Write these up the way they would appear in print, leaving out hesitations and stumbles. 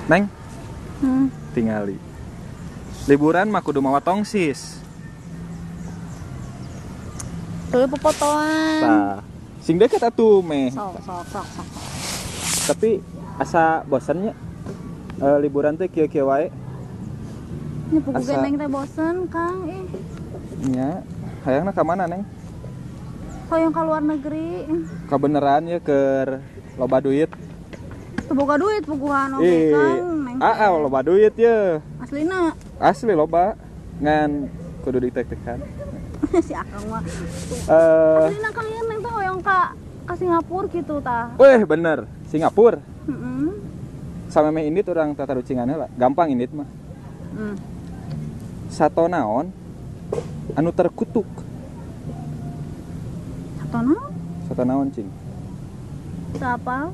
Neng, tingali. Liburan mah kudu mawa tongsis. Tuh popotoan. Tah, sing deket atuh meh. Sok sok sok sok. Tapi asa bosannya liburan teh kieu-kieu wae. Nya pugu ge Neng teh bosen, Kang. Ih. Nya, hayangna ka mana, Neng? Hoyong ka luar negeri. Kabeneran ya keur loba duit. Teu boga duit puguhan oge, Kang. Neng. Ah, loba duit ye. Aslina. Asli loba. Ngan kudu ditek-tekan. Si Akang mah. Aslina Kang ieu Neng teh hoyong ka Singapura gitu tah. Weh, bener. Singapura. Heeh. Samemeh indit urang tatarucingan heula. Gampang indit mah. Sato naon anu terkutuk. Sato naon? Sato naon, cing? Siapa?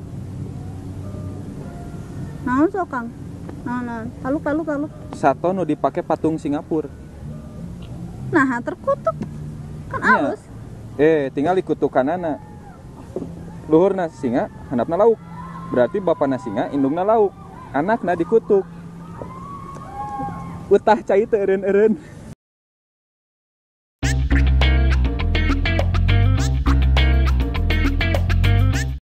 Naon sok, Kang? Naon naon? Taluk taluk taluk. Sato nu dipake patung Singapura. Nah, terkutuk. Kan alus. Tinggal dikutukanana. Luhurna singa, handapna lauk. Berarti bapana singa, indungna lauk. Anakna dikutuk. Utah cai teu eureun-eureun.